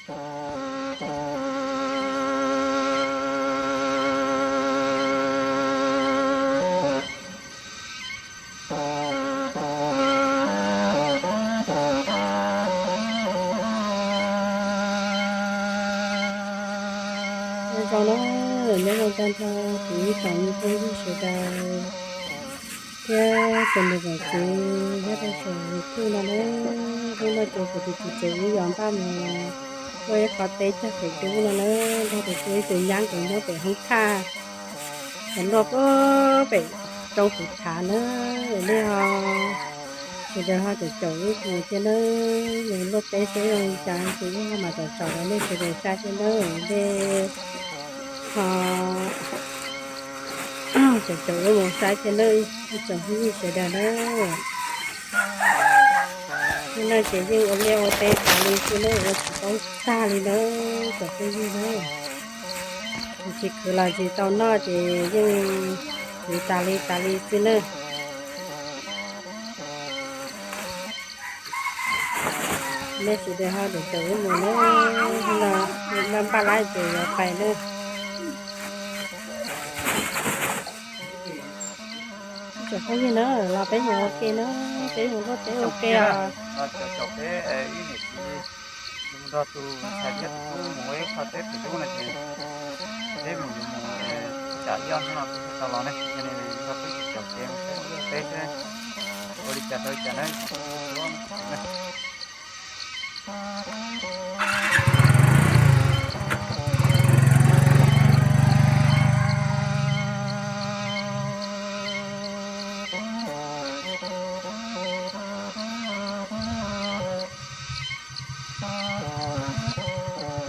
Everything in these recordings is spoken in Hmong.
Zoo na, nyob zoo tag nrho kuv ib tsoom phooj ywg sawv daws thiab tsoom niam tsoom txiv nyob rau saum YouTube no na. Hnub no ces kuv tus txiv tsev wb yuav npaj mus ua ib qho teb cog kev dub no na, nrog rau kuv ib tug nyab uas nyob pem hoob thaj, uas noj puag pem roob Kuv Thav na. Nej ho sawv daws ho caum caum wb mus thiab na, mus luaj teb seb zoo li cas ces wb ho mam tsom tsom rau nej sawv daws saib thiab na. Nej ho caum caum wb mus saib thiab na, ib tsoom phooj ywg sawv daws na. Hnub no ces yeej ua liaj ua teb tas li xwb na, ua tsis tau tag li na, tsoom phooj ywg na. Tsis kwv los tsis tau noj ces yeej kwv tas li tas li xwb na. Nej sawv daws ho caum caum wb mus na, no npaj npaj lawm ces yuav pais na. Tsoom phooj ywg na, los peb mus ua ke na, peb mus luaj teb ua ke os. Caum caum peb ib niam txiv mus nrog tus ntxhais thiab tus tub mus ua ib qho teb pem dub no ces peb mus yuav mus tsam ib ob hnub no peb thiaj tau los ne. Yog li nrog peb caum caum kev mus saib luaj teb seb ua li cas rau li cas na.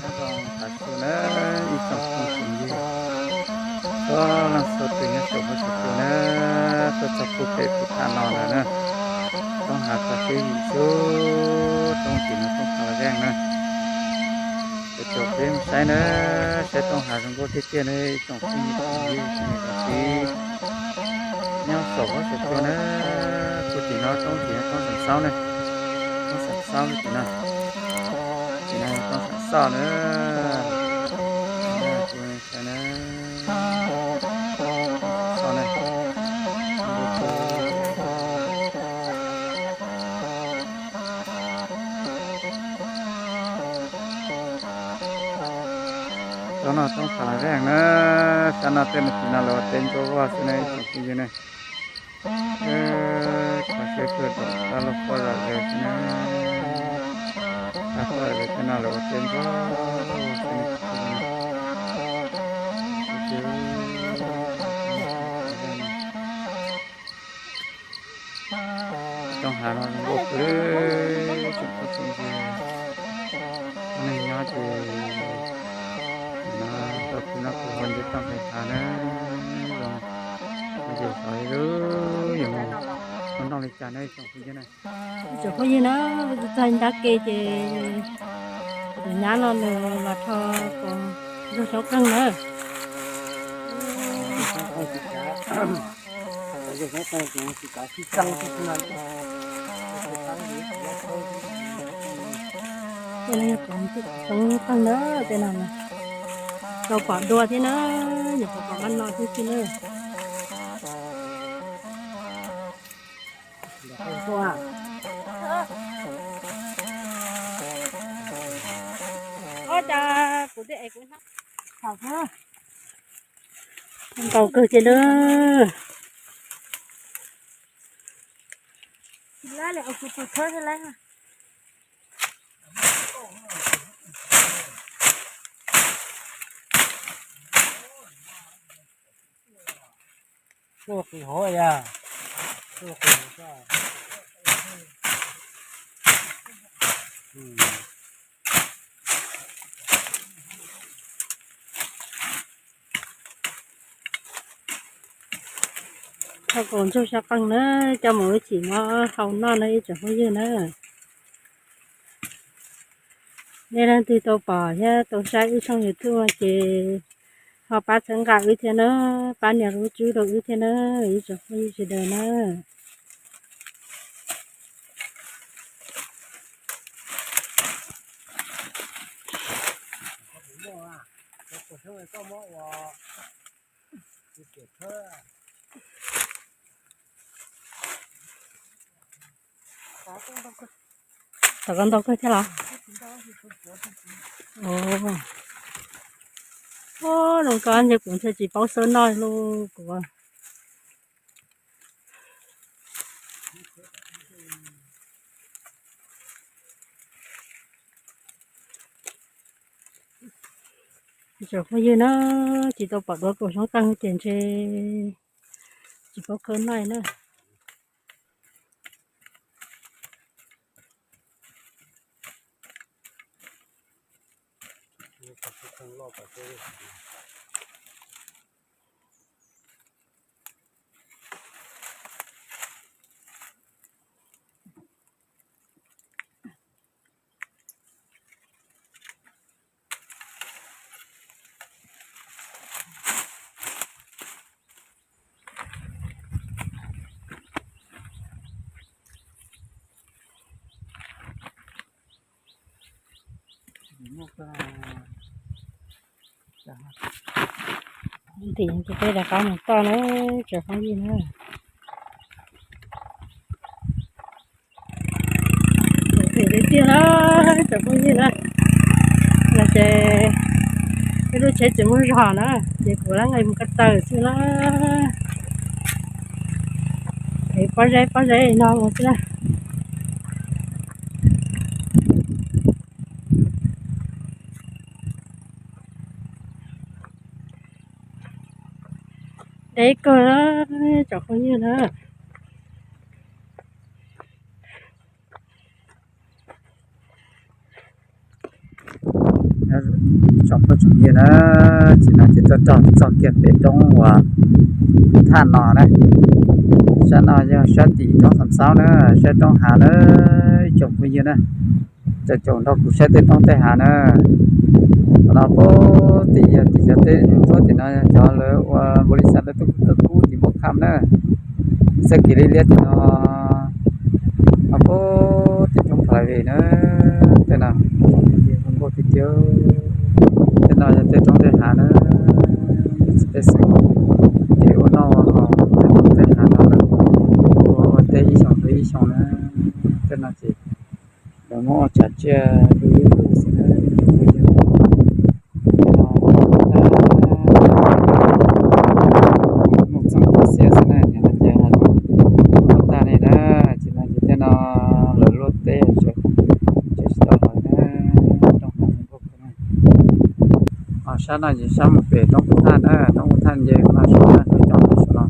Nyob zoo tav su na, ib tsoom phooj tsoom ywg, txhua leej txhua tus nyob saum huab saum cua na, tuaj txog puag pem puag ta no lawm na. Roob hav txog siab yim xwb, roob tim no roob Pha La Veej na. Caum caum peb mus saib na, saib roob hav zoo nkauj tiag tiag na, ib tsoom phooj ywg tsoom ywg tsoom niam tsoom txiv nyob saum huab saum cua na. Puag tim no roob tim no roob Xam Xaub na, roob Xam Xaub tim no, tim no roob Xam Xaub na. Saib na, Xam Xaub na. Roob no roob Pha La Veej na, sab no tej no tim no lawv ua teb ntsuab voj xwb na ib tsoom phooj ywg ne. Kho siab kawg, dab laug poj yawm lawv xwb na, dab poj yawm lawv tej no lawv ua teb ntsuab voj xwb na. Roob hav no zoo nkauj kawg, tsoom phooj tsoom ywg, neeg nyob ces no tau kuv noj kuv haus nce toj nqes hav na, zoo nce xyov lub yus mus noj li cas na tsoom phooj ywg na. Tsoom phooj ywg na, txog ntab ke ces tus nyab no nws los rho kaus ntxoog xyoob qeeg na. Tej no yog kaus ntxoog xyoob qeeg na, tej no na. Rau pom dua thiab na, nyuam qhuav pom maj no thiab xwb na. Ua cas kuv twb es kuv hnab ntaus kawg tiag na. Tuaj qis hauv ya. Tuaj qis hauv. Thauj kaus ntxoog xyoob qeeg na, coj mus ua ib chim mov hau noj na ib tsoom phooj ywg na. Nej leej twg tau pom thiab tau saib wb tshooj YouTube ces ho pab txhawb nqa wb thiab na, pab nias lub tswb rau wb thiab na, ib tsoom phooj ywg sawv daws na. Tom ko ntau kawg thiab los? Ua, zoo ko ntshe kuv ntshe tsis paub xwb no los kuv. Tsoom phooj ywg na, tsis tau pom duab kaum xyoob qeeg ces ntshe tsis paub khawb naij na. Ntim ces peb rov qab mus toj na, tsoom phooj ywg na. Ntim tiag tiag na, tsoom phooj ywg na. No ces ib lub tsheb tsis muaj zog na, ces kuv lab nqe mus ko taw xwb na. Es pob zeb pob zeb no mus xwb na. Deb kawg na, tsoom phooj ywg na. Tsoom phooj tsoom ywg na, tsis no ces tuaj txog txog kiag pem roob uas thaj no na. Sab no yog sab tim roob Xam Xaub na, sab roob hav na, tsoom phooj ywg na. Cov caum nrog kuv saib tej roob tej hav na. Qhov no puag tim yog tim cov teb ntuab tim no cov lawv ua npaum li xav lawv tuaj kub tim npauj kham na. Txoj kev liab liab tim no, no puag tim roob Phav Vim na. Tej no npauj tiag tiag. Tej no yog tej roob tej hav na. Tsis tej xeem ces ua noj ua haus tej roob tej hav no na. Ua ua teb ib xyoos rau ib xyoos na. Tej no ces lawv muab ua tsav tsiaj du lub lub xwb na. Tej no mus txog xiab xwb na, ces no ces tag li na. Ces no ces tej no lawv luaj teb tseem tsis tau lawm na. Roob hav npauj na. Ho sab no ces sab mus pem roob Kuj Thaj na, roob Kuj Thaj ces no sab no cov no sab no,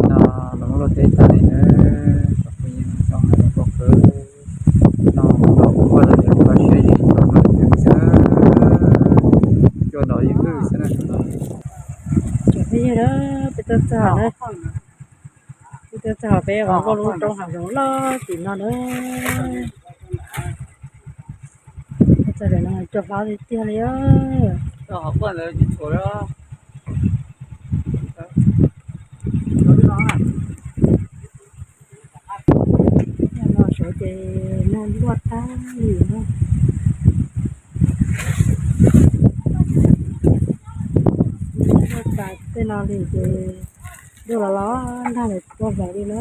no lawv muab luaj teb tag li na. Tsoom phooj ywg, roob hav npauj kawg. No mus nrov ua los yog kho siab zim rau no xwb, cua nrov ib vwj xwb na. Tsoom phooj ywg na, peb tuaj txog na, peb tuaj txog peb npauj lub roob hav zoov loj tim no na. Txog no cua hlob tiag tiag li. No sawv ces nag luaj tag li na. Luaj tas tej no li ces dua los los nag lawm tua hloov li na.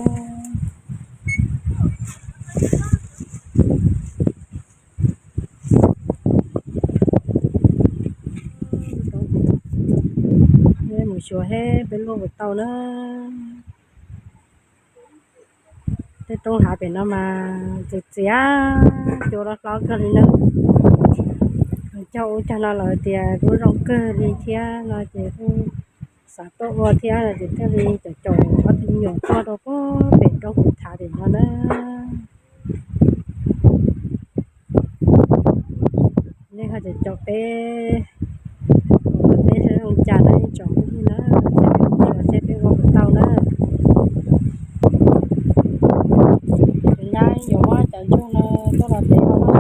Peb mus xyuas seb peb luaj puas tau na. Tej roob hav pem no mas txias txias, cua hlob hlob kawg li na. Cog ub cog no lawm tias kuj zoo kawg li thiab no ces kuj xav tuaj ua thiab no ces thiaj li caum caum ob tug me nyuam tuaj rau puag pem roob Kuj Thaj pem no na. Nej ho caum caum peb, peb saib zoo cas na tsoom phooj ywg na, saib peb ua puas tau na. Ces nyab yuav muab cov ntsuag no tuaj los peb ua noj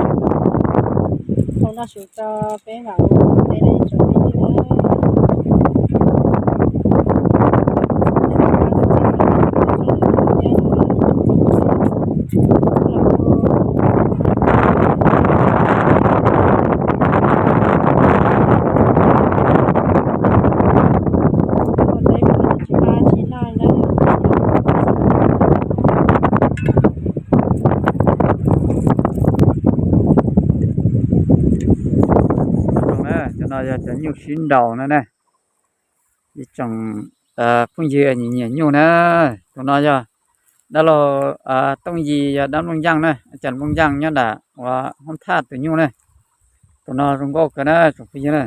su, ua noj su tso peb mam ua teb na tsoom phooj ywg na. Yog cov nyuj sib nraus no na. Ib tsoom phooj ywg nyiam nyiam nyuj na, tus no yog dab laug Tooj Yis, yog dab Nplooj Ncaaj na, Cas Nplooj Ncaaj nyob nram uas Hoob Thaj tus nyuj na. Tus no zoo nkauj kawg na tsoom phooj ywg na.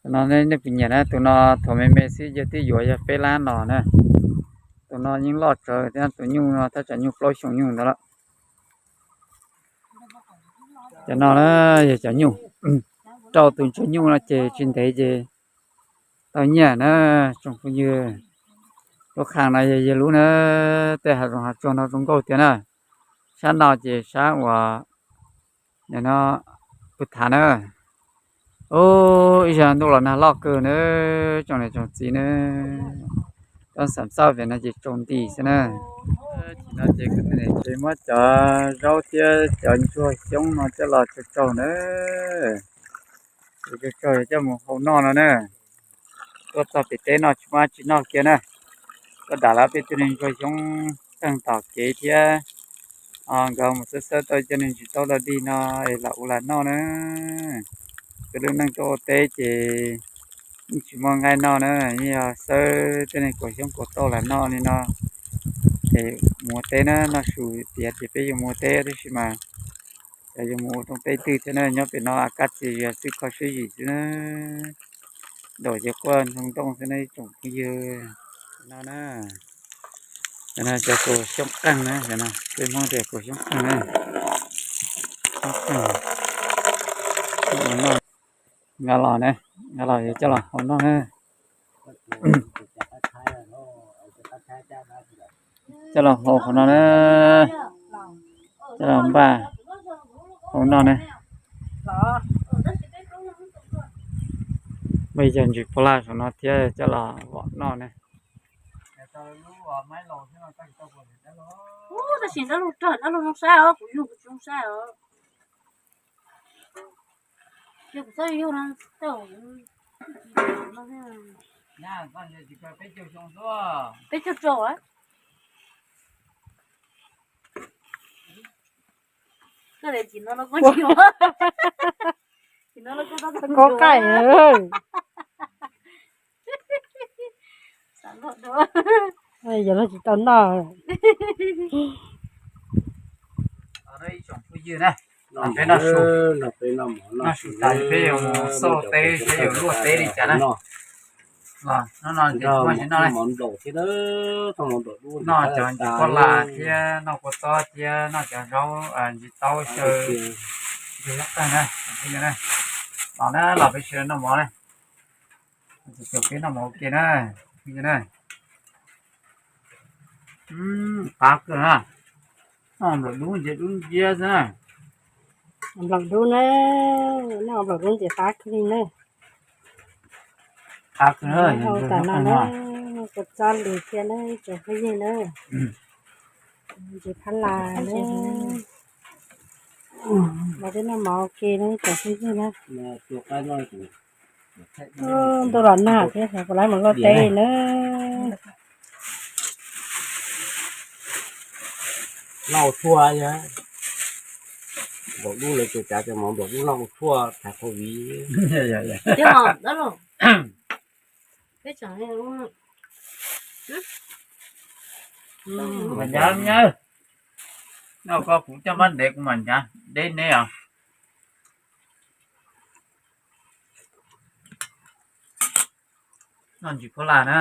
Tus no nej puas nyiam na, tus no thaum me me xwb yawg twb yuav yog peb lab no na. Tus no yeej loj tsawv thiab, tus nyuj no thaj tsam nyuj plaub xyoos nyuj ntawd lawm. Cov no na yog cov nyuj, rau tus ntsuag nyuj no ces tsis ntev ces tau nyiaj na tsoom phooj ywg. Lub qhov no yog yawg lub na, tej hav zoov hav tsuag no zoo nkauj tiag na. Sab no ces sab uas no pw thav na. Ub, ib zag ntuj los nag loj kawg na, tsoom niam tsoom txiv na, koj xam xauj pem no ces tsaus nti xwb na. Tam no ces kuv tus niam tsev muab cov zaub thiab cov ntsuag xyoob no coj los tsaug tsaug na. Tsaug tsaug coj mus hau noj no na. Tuaj txog pem teb no tsis muaj dab tsi noj kiag na. Tuaj dam lawm peb tej niag ntsuag xyoob tseeg tom kev thiab nkawd mus xawb xawb tau cov niag ntsis taub dog dig no es lam ua lam noj na. Peb lub neej tuaj ua teb ces yeej tsis muaj nqaij noj na, yeej yog xawb tej niag kaus xyoob kaus tauj lam noj li no. Es mus ua teb na, noj su tiav ces peb yuav mus ua teb tab sis mas cov yuav mus ua rooj teb twg thiab na, nyob pem no a kab txias zias xwb kho siab zim xwb na. Ntaum ces quaj ntoo ntoo xwb na ib tsoom phooj ywg. No na, cov no cov kaus xyoob qeej na, cov no peb Hmoob tias kaus xyoob qeej na. Xyoob qeej. Nkag los na, nkag los yuav coj los hau noj na. Coj los hau qhov no na, coj los npaj hau noj na. Muaj ib co ntsis phuab laj saum no thiab coj los vom noj na. Tab sis dab laug rog, dab laug zoo saib os, kuv yug kuv tsis zoo saib os. Yog kuv txhob yug no, peb caug rau. Koj qaij, yog no tsis tau noj. Peb noj su tas peb yuav mus xauj teb seb yuav luaj teb li cas na. Los hnub no ces kuv muab ntsis noj na. Noj cov ntsis phuab laj thiab noj kua txob thiab noj cov zaub ntsis taub xyaw ntsis lab qeej na. Los na, los peb sawv daws noj mov na. Ces peb noj mov ua ke na. Qab kawg na. Noj nplaum dub ntxiab dub ntxiab xwb na. Nplaum dub na, noj nplaum dub ntxiab qab kawg li na. Qab kawg na, hau tas no na, kua txob lwm thiab na, ib tsoom phooj ywg na. Ntsis phab las na. Los peb noj mov ua ke na, ib tsoom phooj ywg na. Ntuj los nag thiab, kuv lawv mus luaj teb na. Noj tshuaj, nplaum dub lawv tus cav cov mov nplaum dub noj tshuaj thaiv COVID. Mas ncav nyab, noj koj kuv coj npab ntev kuv mam ncav deb neb os. Noj ntsis phuab laj na,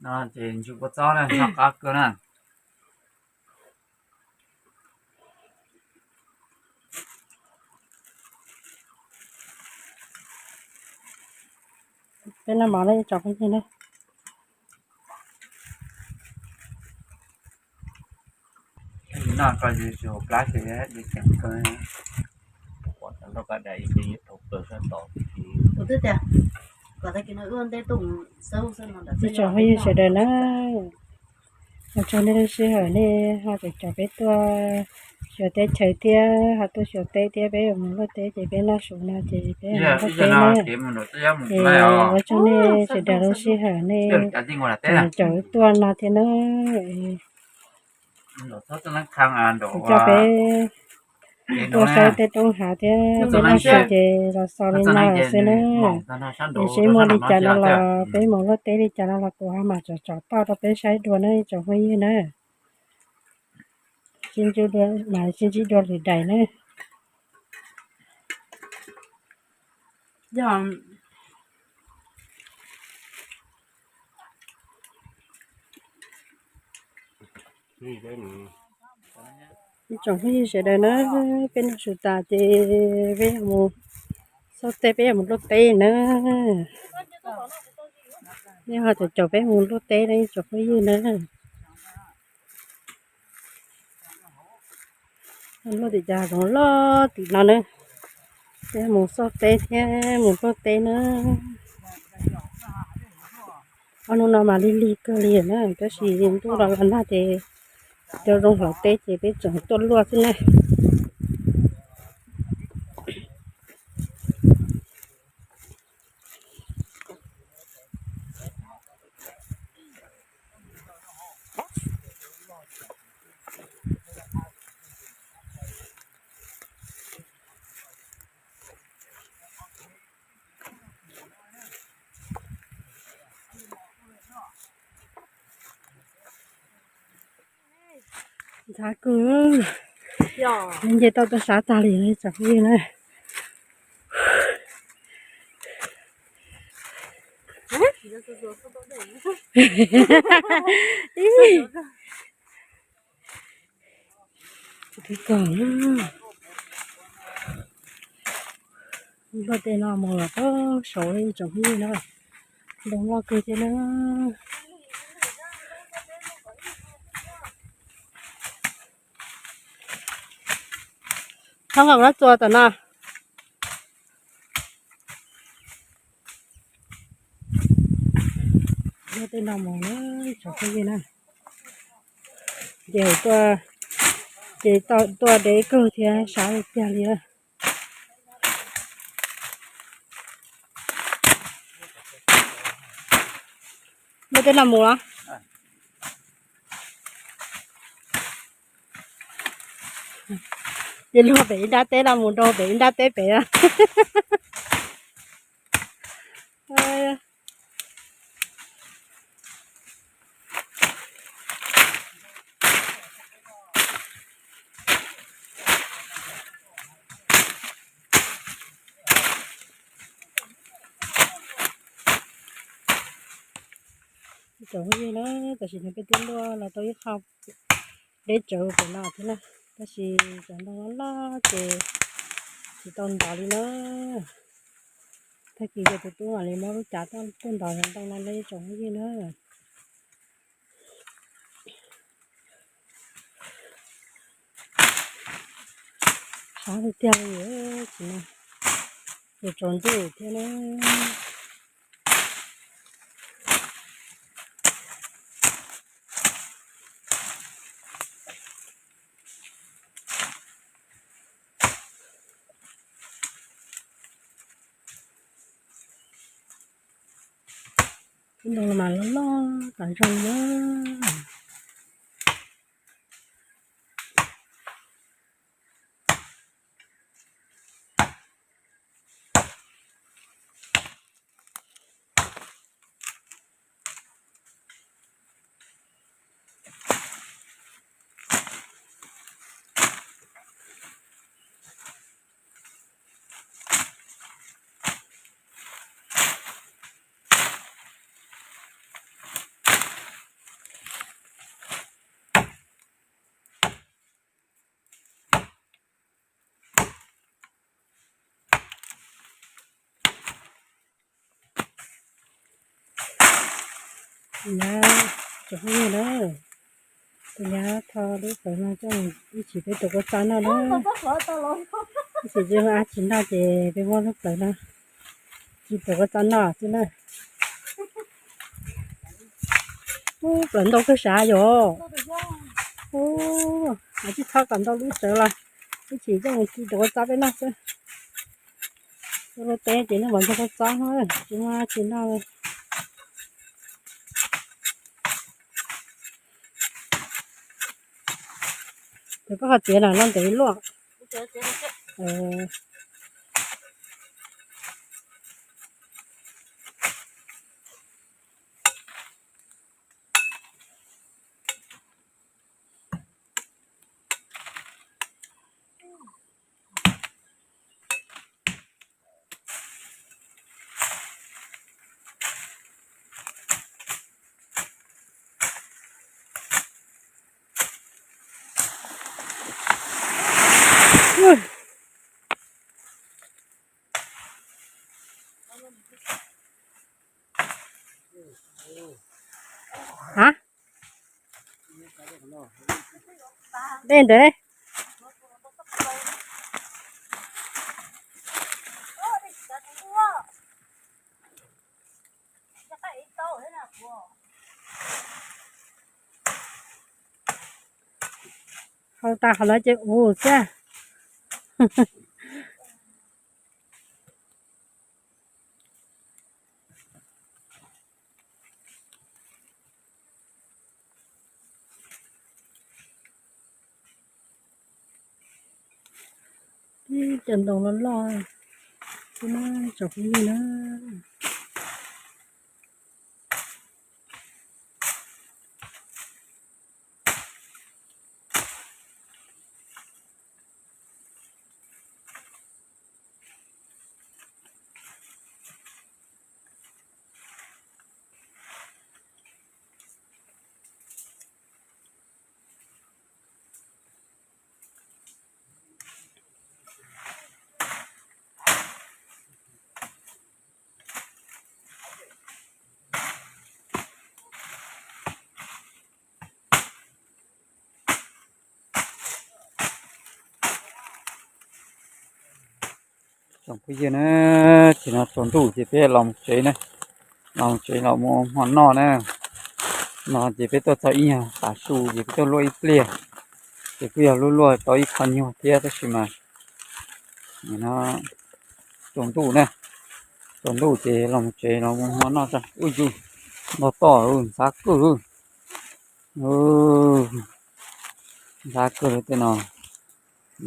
no ces ntsis kua txob na, noj qab kawg na. Peb noj mov na ib tsoom phooj ywg na. Noj ko yus zus plab ces yus ceev kawg. Ib tsoom phooj ywg sawv daws na, ua tsaug nej lub sij hawm nej ho tseem caum peb tuaj xyuas teb chaws thiab ho tuaj xyuas teb thiab peb yuav mus luaj teb ces peb noj su no ces peb mus luaj teb na. Ces ua tsaug nej sawv daws lub sij hawm nej tseem caum tuaj no thiab na. Coj peb Tuaj saib tej roob hav thiab tej noj su ces los xaus li no lawm xwb na. Seb muaj li cas no los peb mus luaj teb li cas no los kuv ho mam tsom tsom toj rau peb saib dua na ib tsoom phooj ywg na. Sib ntsib dua, mam sib ntsib dua lwm daim na. Ib tsoom phooj ywg sawv daws na, peb noj su tas ces peb yuav mus xauj teb, peb yuav mus luaj teb na. Nej ho caum caum peb mus luaj teb na ib tsoom phooj ywg na. Luaj tim cas zoov loj tim no na. Peb mus xauj teb thiab mus luaj teb na. Ob hnub no mas lig lig kawg li na, tab sis ntuj los los nag ces cov zoo hlawv teb ces peb tseem tuaj luaj xwb na. Ntxhab kawg, nce tau tuaj sab tag li tsoom phooj ywg na. Ib, tus twg kawg na. Luaj tej no mus los pab saud li tsoom phooj ywg na. Ntoo loj kawg thiab na. Thab nqa kuv lab txua tom no. Luaj tej no mus na tsoom phooj ywg na. Ces tuaj, ces tuaj deb kawg thiab sab li tiag li. Luaj tej no mus los? Ces luag pem ib nrab teb los mus rau pem ib nrab teb pem. Cov phooj ywg na, tam sim no peb twb luaj los tau ib qho deb tsawv pem no thiab na, tab sis cov ntoo loj loj ces tsis tau ntov li na. Tag kis ces tus tub mam li muab lub cav tuaj ntov cov ntoo no na ib tsoom phooj ywg na. Sab tiag tiag li, tsis, ces tsaus ntuj thiab na. Ib ntoo mas loj loj tas zog na. Nyab, tsoom phooj ywg na, tus nyab tho lub plawv no coj ib chim peb tuav kua txob noj na. Ib chim tsis muaj dab tsi noj ces peb muab lub plawv no ci tuav kua txob noj xwb na. Ub, plawv ntau kawg sav yom. Ub, tsis txhob kom ntau lub tsawv los ib chim coj mus ci tuav kua txob peb noj xwb. Ua luaj teb ces nej mam nrog kua txob no, tsis muaj dab tsi noj li. Ces koj ho txiav na, no ntev luaj. Hab, dej ntawd ne. Hau tas qhov no ces ua xwb. Cov ntoo loj loj, tsoom phooj ywg na. Tsoom phooj ywg na, tam sim no tsaus ntuj ces peb los mus tsev na, los mus tsev los mus ua hmo noj na. No ces peb tuaj txog ib nyuag tav su ces peb tuaj luaj ib pliag, ces kuj yog luaj luaj tau ib qho nyuag thiab tab sis mas no tsaus ntuj na, tsaus ntuj ces los mus tsev los mus ua hmo noj tso. Ub yus, nto toj ntxhab kawg, ntxhab kawg li tej no.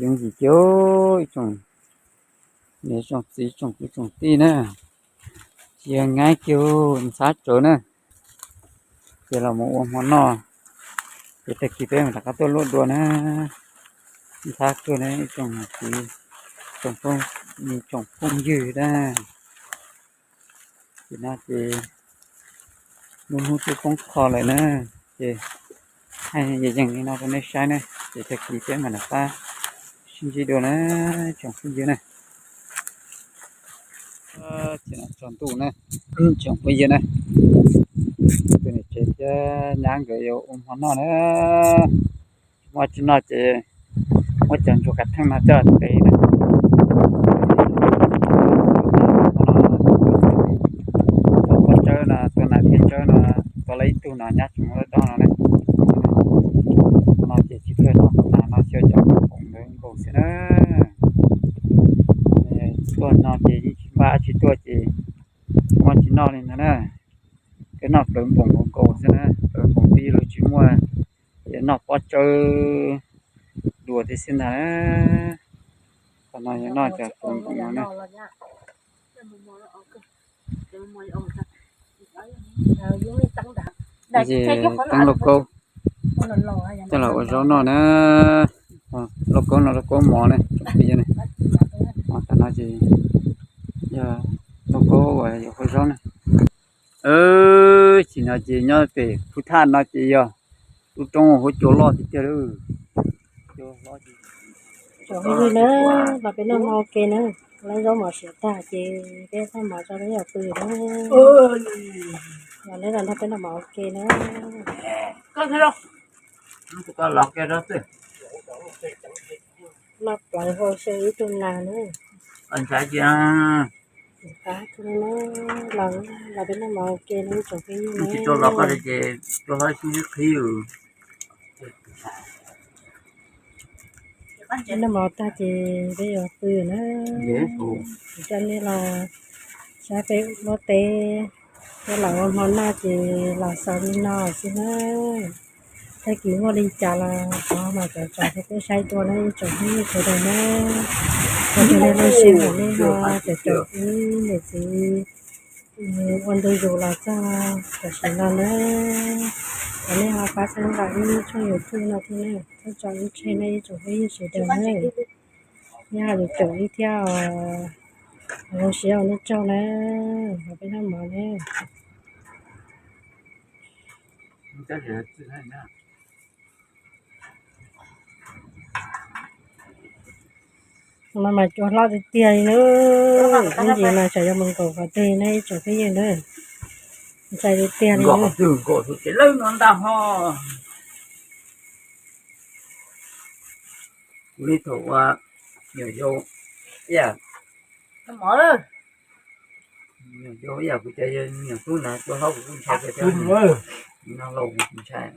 Yoov yim kiag ib tsoom niam tsoom txiv tsoom kwv tsoom tij na, tsis yog nyaib kiag ntxhab tsawv na. Ces los mus ua hmo noj, ces tag kis peb mam rov qab tuaj luaj dua na. Ntxhab kawg na ib tsoom niam txiv, tsoom phooj, tsoom phooj ywg na. Ces no ces lub hnub twb poob qho lawm na, ces hais yees yees li no rau nej saib na, ces tag kis peb mam rov qab sib ntsib dua na, tsoom phooj ywg na. Ces no tsaus ntuj na, tsoom phooj ywg na, tus niam tsev thiab nyab nkawd yuav ua hmo noj na. Muaj tsis noj ces muab cov ntsuag kav theej no coj tev na. Tua pob tsawb no, tua nas thiab tsawb no, tua lawv ib tug no nyab tseem muab dob no ne. No ces tsis kawg no, no xyov cov poom ntawd nkaus xwb na. Tuaj no ces yeej tsis npaj tsis tuaj ces muaj tsis noj li ntawd na. Peb noj plawv npoom nkaus nkaus xwb na, plawv npoom twb yuav luag tsis muaj, ces noj pob tsawb dua thiab xwb ntag. Qhov no yog noj cov plawv npoom no na. Ces teeb lauj kaub, coj los ua zaub noj na. Lauj kaub no lauj kaub mov ne, tsoom phooj ywg ne. Tam no ces yog lauj kaub uas yuav ua zaub na. Tam sim no ces nyob pem phub thaj no ces yog lub roob huab cua loj tiag tiag lawm. Tsoom phooj ywg na, los peb noj mov ua ke na, lawv zaub mov siav tag ces peb noj mov tso peb yuav pw na. Los lawv los nrog peb noj mov ua ke na. Noj plawv hau xyaw ib tug nas na. Qab tug na, los, los peb noj mov ua ke na tsoom phooj ywg na. Noj mov tag ces peb yuav pw na. Kuv coj nej los saib peb ua teb, peb los ua hmo noj ces los xaus li no xwb na. Tag kis muaj li cas los thov mas cov tsom thiab peb saib dua na ib tsoom phooj ywg sawv daws na. Thov nej los sij hawm nej ho caum caum ib niam txiv ua ntu zus los txog tam sim no na. Thov nej ho pab txhawb nqa ib tshooj YouTube no thiab na, txhob tso ib tseg nej ib tsoom phooj ywg sawv daws na. Nej ho caum ib thiab os. Zoo siab ua nej tsaug na, thov peb noj mov na. No mas cua hlob tiag tiag li na. Ib ntsis mas tsam yuav mus nkaum qhov twg ne ib tsoom phooj ywg na. Ntshai tiag tiag li na. Nkaum qhov twg, nkaum qhov twg ces lawv no ntag ho. Kuv li thaum ua nyuam yau ib yam, nyuam yau ib yam kuv cov nyuam tub na, cua hlob kuv kuj ntshai tiag tiag. No laus kuv ntshai.